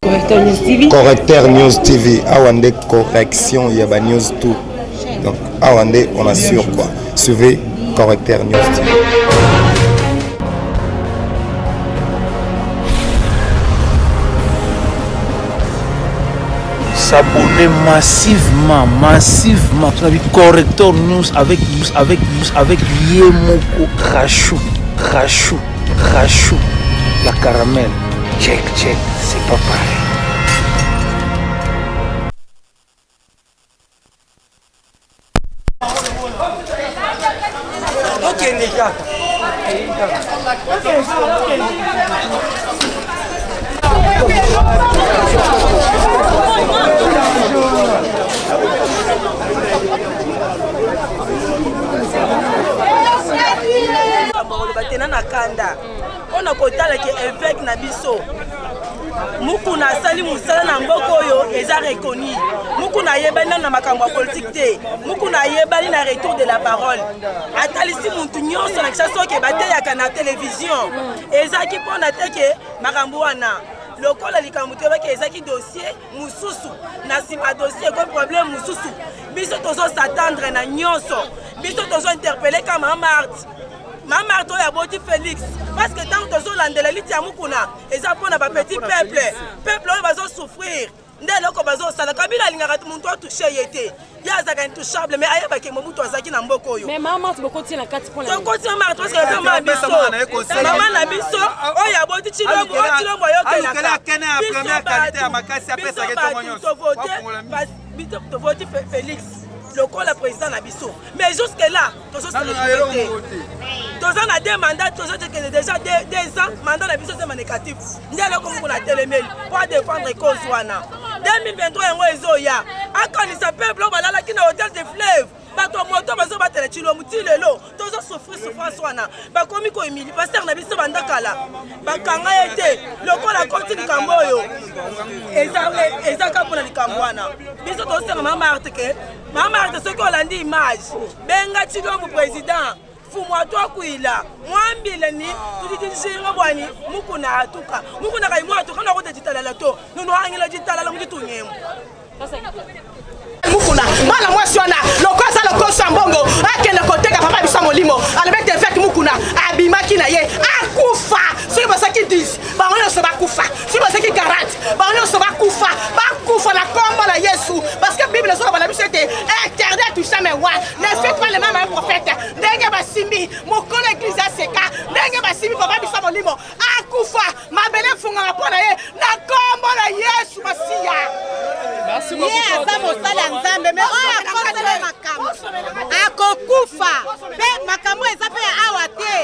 Correcteur News TV. Correcteur News TV. Awa nde correction ya ba news tout. Donc awa nde on assure quoi. Suivez Correcteur News TV. S'abonner massivement, massivement. Tu as vu Corrector News avec avec avec Yemoko Rachou, Rachou, Rachou, la caramel. Check, check, c'est pas pareil. Tokende kaka. Koloba te na na kanda mpo na kotala ke evêque na biso Mukuna asali mosala na mboka oyo eza reconnu. Mukuna ayebani nanu na makambo ya politike te. Mukuna ayebani na retour de la parole. Atalisi muntu nyonso na Kinshasa oke bateyaka na television. Ezalaki mpo na te ke makambo wana lokola likambo toyebaki ezalaki dossier mosusu na nsima dossier ekomi problème mosusu. Biso tozo s'attendre na nyonso. Biso tozo interpeller ka mama Marthe. Mama Marthe oyo aboti Felix parce que ntango tozolandela liti ya Mukuna eza mpo na bapetit peuple peuple oyo bazosouffrir nde eloko bazosala. Kabila alingaka moto atouche ye te, ye azalaka intouchable, mais ayebaki Mobutu azalaki na mboka oyo. Mais mama Marthe, bokoti na kati mpona tokoti mama Marthe parce que eza mama biso, mama na biso oyo aboti Tshilombo, oyo Tshilombo ayokelaka biso bato tovote, biso tovoti Félix lokola président na biso, mais jusque là tozote toza na deux mandat, tozokende déjà 2 ans mandat na biso eza négatif. Nde eloko moko na telemeli po adefendre cause wana. 2023 yango ezoya, akanisa peuple oyo balalaki na hotel de fleuve, bato ya moto bazobatela Tshilombo ti lelo, tozosouffrir souffrance wana. Bakomi koemili pasteur na biso banda kala, bakanga ye te. Lokola akoti likambo oyo eza kaka mpona likambo wana, biso tosenga mama Marthe ke mama Marthe, soki olandi image, benga Tshilombo président fumu atwakwila mwambile ni tudi dijinga bwani Mukuna atuka Mukuna kayi mwatuka nakote ditalala to nunuhangila ditalala muditungemu. Mukuna mwana mwasi wana loko aza lokoso ya mbongo, akende koteka papa biso molimo. Alobi ete évêque Mukuna abimaki na ye, akufa. Soki bazalaki 10, bango nyonso bakufa. Soki bazalaki 40, bango nyonso bakufa, bakufa na kombo na Yesu, parce que Bible ezoloba na biso ete interdit touche mes rois, ne faites pas le même un prophète. Ndenge basimbi mokolo église aseka, ndenge basimbi papa biso molimo, akufa, mabele efungama mpo na ye na kombo na Yesu Masiya. Ye aza mosali ya Nzambe, me oyo akosela makambo akokufa. Mpe makambo eza mpe ya awa te,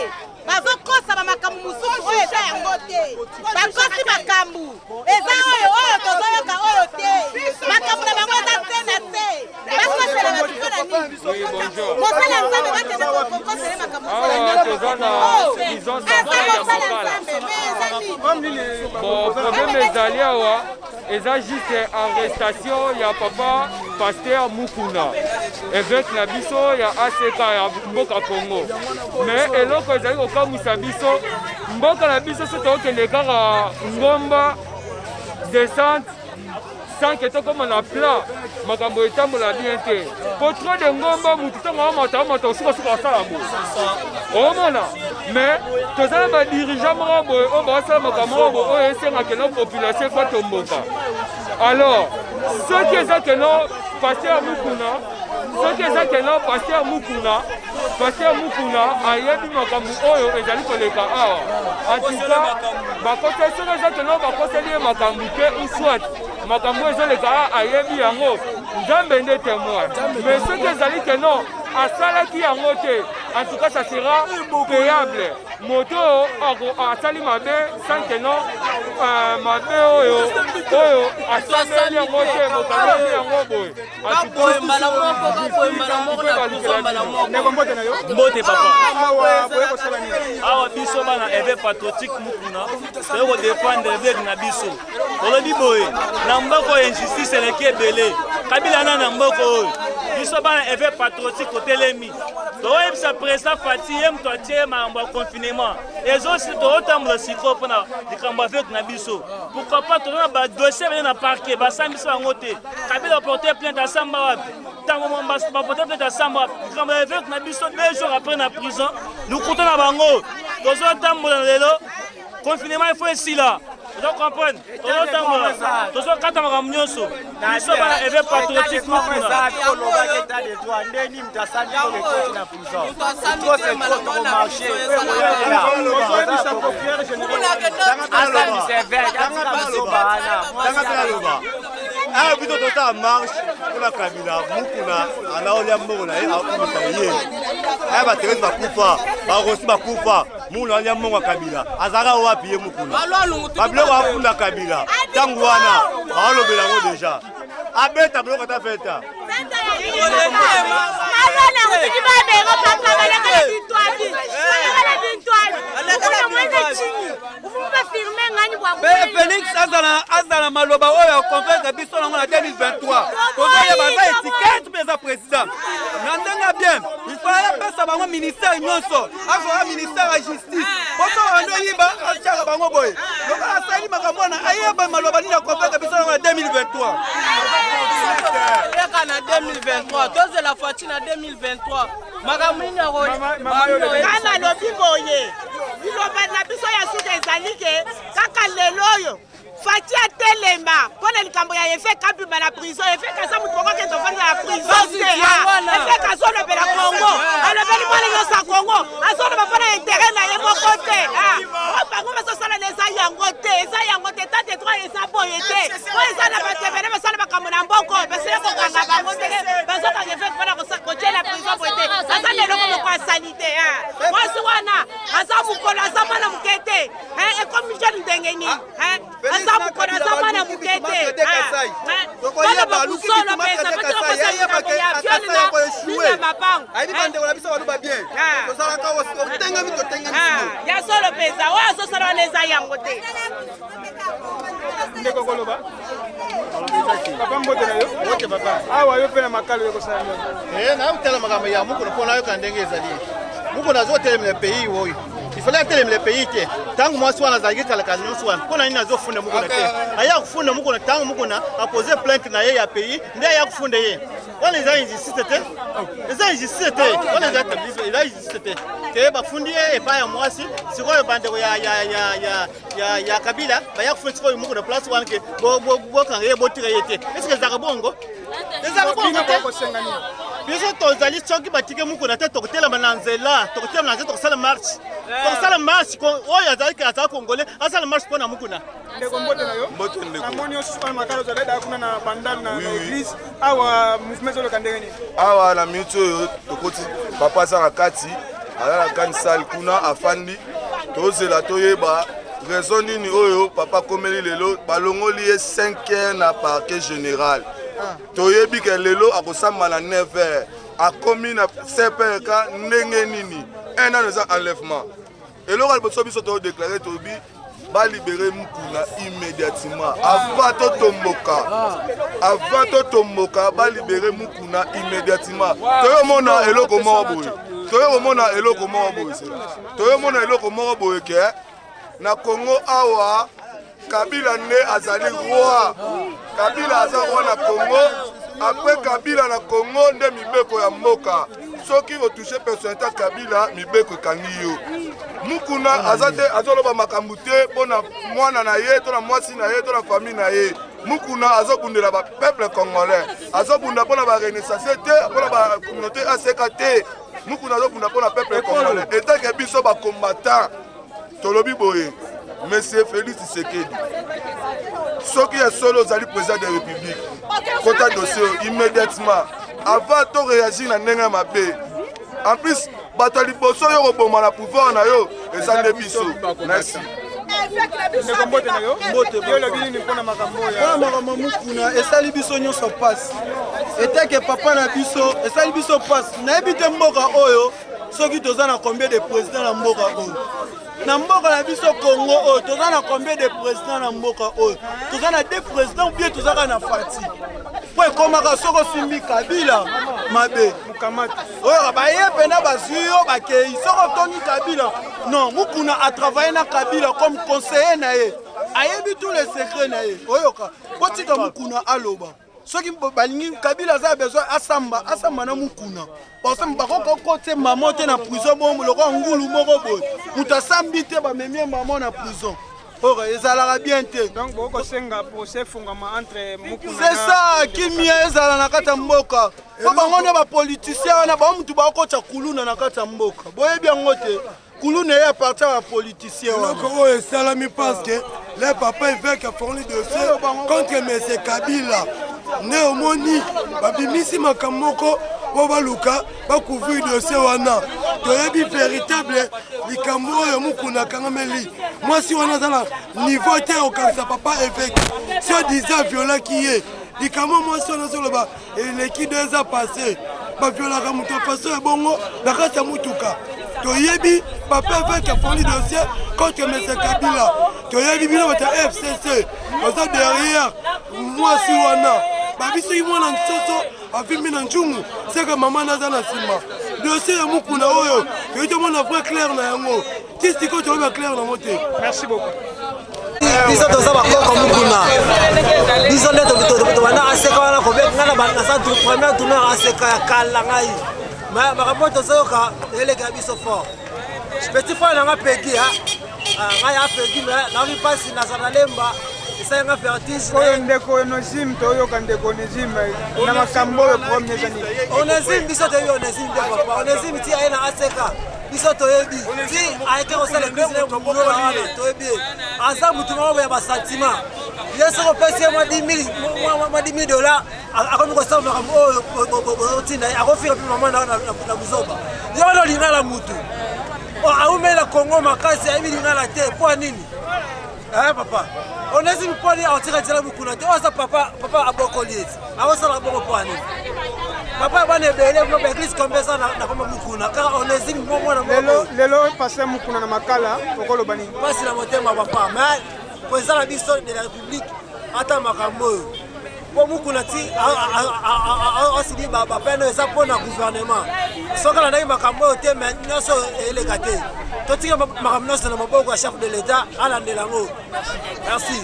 bazokosa bamakambo mosusu oyo eza yango te. Bakosi makambo eza oyo oyo tozoyoka oyo te. Makambo na bango eza se na se. Bakosela bato mpo na nini? Mosali ya Nzambe bakende kokosele makambo. Awa toza na prison aza centrale ya mosali ya Makala. Nzambe, me eza nini? Bon, problème ezali awa eza juste arrestation ya papa pasteur Mukuna, évêque na biso ya ACK ya mboka Congo. Mais eloko ezali kokamwisa biso, mboka na biso so tokokende kaka ngomba descente sans que tokóma na plan, makambo etambola bien te, po trop de ngomba. Mutu ntango amata amata, osukasuka asala boye, omona. Mais toza na badirigeant moko boye oyo baosala makambo moko boye oyo esengaka no population efa tomboka. Alors soki eza ke no pasteur Mukuna, soki eza ke no pasteur Mukuna, pasteur Mukuna ayebi makambo oyo ezali koleka awa, en tout cas bakoseli. Soki eza ke no bakoseli ye makambo te, ou soit makambo oyo ezoleka awa ayebi yango, Nzambe nde témoin. Mais soki ezali ke non, asalaki yango te, en tout cas ça sera payable. Moto oyo asali mabe sans que non mabe oyo asaleli yango te, bokangeli yango boye. Kaboye mbala moko na prison mbala moko. Mbote papa. Awa boye kosala nini? Awa biso bana éveil patriotique Mukuna toye kodefendre évêque na biso. Tolobi boye, na mboka oyo injustice eleki ebele. Kabila na mboka oyo, biso bana éveil patriotique totelemi, toyebisa président Fati, ye moto atie makambo ya confinement. Ezosi tozotambola sikoyo mpona likambo avec na biso. Pourquoi pas toza na badossier ebele na parquet, basambisa yango te. Kabila porte plainte asamba wapi? Ntango baporte plainte asamba wapi? Likambo ya évêque na biso 2 jours après na prison, lokuta na bango. Tozotambola lelo, confinement il faut esila. Ozo comprendre? Tozotambola, tozokata makambo nyonso. Biso bana évêque patriotique mukuna. Awa biso tosala marche mpona Kabila. Mukuna anaolia mbongo na ye, akumisa ye. Aya bateresi bakufa, barosi bakufa, Mukuna alia mbongo ya Kabila. Azalaka wapi ye Mukuna? Babiloko afunda Kabila ntango wana baolobela yango deja, abeta biloko ata feta. Malwana kutiki babeko papa balekala bintwadi, balekala bintwadi ufuna mwenze chinyi ufumu bafirme ngani bwa. Felix azala maloba oyo aconvaincre biso nango na 2023. Tozoyeba aza étiquette mpe eza président na ndenge bien. Il fallait apesa bango ministère nyonso, azwaka ministère ya justice poso bando eyiba, atiaka bango boye. Lokola asali makambo wana, ayeba maloba nini aconvaincre biso nango na 2023. Eka na 2023, tozela Fatshi na 2023, makambo nini? Nga nalobi boye, liloba na biso ya suka ezali ke kaka lelo oyo Fatshi atelema mpo na likambo ya évêque, abima na prison. Évêque aza motu moko akende ofanda na prison te. Évêque azolobela Congo, alobeli mwana nyonso ya Congo, azoloba mpo na intérêt na ye moko te. Oyo bango bazosala na eza yango te, eza yango te. État de droit eza boye te. Oyo eza na bato ebele basala makambo na mboko, basila kokanga bango te. Bazokanga évêque mpona kotiela prison boye te. Aza na eloko moko asali te. Mwasi wana aza mokolo, aza mwana moke te. Ekomi jeune ndenge nini? Aza mokolo, aza mwana moke te. Tokoyeba solo mpenza mapango. Ayebi bandeko na biso baloba bien, tozalaka otengami, totengami. Ya solo mpenza, oyo azosala wana eza yango te. Ndeko koloba, papa, mbote na yo. Mbote, papa. Awa yo mpe na makalo, yo kosala nini? Naotala makambo ya Mukuna mpo nayoka ndenge ezali. Mukuna azotelemela pays oyo, ifale atelemela pays te. Ntango mwasi wana azalaki kalakala nyonso wana, mpo na nini azofunda Mukuna te? Aya kofunda Mukuna ntango Mukuna apose plainte na ye ya pays, nde aya kofunda ye. Wana eza injustice te? Eza injustice te wana, eza injustice te ke bafundi ye epai ya mwasi. Sikoyo bandeko ya Kabila baya kofunda sikoyo Mukuna place wana ke bokanga ye, botika ye te. Eske ezalaka bongo? Ezalaka bongo te. Biso tozali, soki batike Mukuna te, tokotelama na nzela, tokotelama na nzela, tokosala marche, tokosala marche. Oyo azalaki azala congolais asala marche mpo na Mukuna. Ndeko, mbote na yo. Mbote, ndeko. Namoni yo susu wana makala, ozali daka kuna na Bandal na église. Awa mouvement ezoleka ndenge nini? Awa na minute oyo tokoti, papa aza na kati, aza na grande salle kuna afandi. Tozela toyeba raison nini oyo papa akomeli lelo. Balongoli ye 5 heures na parquet général. Toyebi ke lelo akosamba na 9 heures, akomi na CPRK ndenge nini? Un an eza enlèvement. Eloko ya liboso biso todéclarer, toyebi balibérer Mukuna immédiatement avant totomboka, avant totomboka, balibérer Mukuna immédiatement. Toyomona eloko moko boye, toyokomona eloko moko boye, toyomona eloko moko boye ke na Congo awa Kabila nde azali roi. Kabila aza roi na Congo. Après Kabila na Congo nde mibeko ya mboka. Soki otouche personnalité ya Kabila, mibeko ekangi yo. Mukuna aza te, azoloba makambo te mpo na mwana na ye to na mwasi na ye to na famille na ye. Mukuna azobundela bapeuple congolais, azobunda mpo na barenaissance te, mpo na bacommunauté aseka te. Mukuna azobunda mpo na peuple congolais. Etake biso bacombattant tolobi boye: monsieur Félix Tshisekedi, soki ya solo ozali président de république, kota dossier oyo immédiatement avant to réagir na ndenge ya mabe. En plus, bato ya liboso oyo koboma na pouvoir na yo eza nde biso. Merci. Ndeko, mbote na yo. Yo olobi nini mpona makambo oyo? Mpona makambo Mukuna, esali biso nyonso mpasi. Eteke papa na biso, esali biso mpasi. Nayebi te mboka oyo soki toza na combien de président na mboka oyo, na mboka na biso Congo oyo. Toza na combien de président na mboka oyo? Toza na deux président ou bien toza kaka na Fatshi? Mpo ekomaka soki osimbi Kabila mabe, oyo baye mpena bazwi yo, bakei. Soki otongi Kabila, Non, Mukuna a travaillé na Kabila comme conseiller na ye. Ayebi tous les secrets na ye. Oyoka, botika Mukuna aloba. Soki balingi Kabila aza besoin asamba, asamba na Mukuna. Basamba bakokokote mama te na prison bongo lokola ngulu moko boye. Moto asambi te bamemi ye mama na prison. Oyo ezalaka bien te. Donc bokosenga procès efungama entre Mukuna. C'est ça, kimia ezala na kati ya mboka. Po bango nde ba politiciens wana bango mutu bakotya kuluna na kati ya mboka. Boyebi yango te. Kuluna ye apartir ya ba politiciens wana. Eloko oyo esalami parce que le papa évêque afongoli dossier contre monsieur Kabila nde omoni babimisi makambo moko mpo baluka bacouvrir dossier wana. Toyebi véritable likambo oyo Mukuna akangameli mwasi wana aza na niveau te okanisa papa évêque soi disant aviolaki ye. Likambo mwasi wana azoloba eleki 2 ans passé, baviolaka moto ya faso ya bongo na kati ya motuka. Toyebi papa évêque afongoli dossier contre monsieur Kabila. Toyebi bino bato ya FCC baza derrière mwasi wana. Babi soki mwana nsoso avimbi na njungu seke mama naza na nsima. Dossier ya Mukuna oyo toyei tomona vrai clair na yango, ti sikoyo toyebi ba clair nango te. Merci beaucoup. Biso toza bakoko Mukuna, biso nde tobanda aseka wana kobenga ngai naza premier tourneur aseka ya kala ngai. Makambo oyo tozoyoka eleka ya biso fort. Petit frère nanga Pegi, ngai ya Pegi, me nayoki mpasi naza na lemba esali nga vertige. Oyo ndeko Onesime, toyoka ndeko Onesime na makambo oyo problème eza nini? Onesime, biso toyebi Onesime te papa. Onesime ti aye na aseka, biso toyebi ti ayeke kosala eglise na mokolo wana, toyebi ye aza motu moko ya basentiment. Ye soki opesi ye mwa 10 000 dollar, akomi kosala makambo oyo otinda ye, akofika mpe mama na buzoba. Ye wana olingala mutu aumeli na Congo makasi, ayebi lingala te mpo nini? Papa Onesime mpo nini akotika nzela Mukuna te? Oyo aza papa, papa abokoli ete akosala bongo mpo nini? Papa bana ebele baeglise kombe eza na koma Mukuna kaka Onesime mpo mwana. Lelo lelo pasteur Mukuna na Makala, okoloba nini? Mpasi na motema papa, mais président na biso de la République ata makambo oyo mpo Mukuna ti asili bapene eza mpo na gouvernement. Soki alandaki makambo oyo te, mais nyonso eleka te. Totika makambo nyonso na maboko ya chef de l'État, alandela yango. Merci.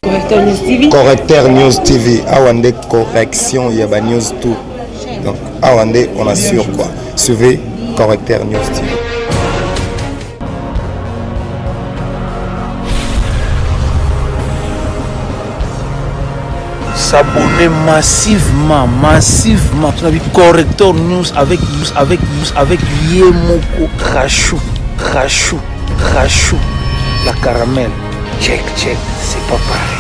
Correcteur News TV. Correcteur News TV, awa nde correction ya ba news tout. Donc awa nde on assure quoi. Suivez Correcteur News TV. S'abonner massivement, massivement. Tu as vu Corrector News avec, avec, avec Yemoko Rachou, Rachou, Rachou, la caramel. Check, check, c'est pas pareil.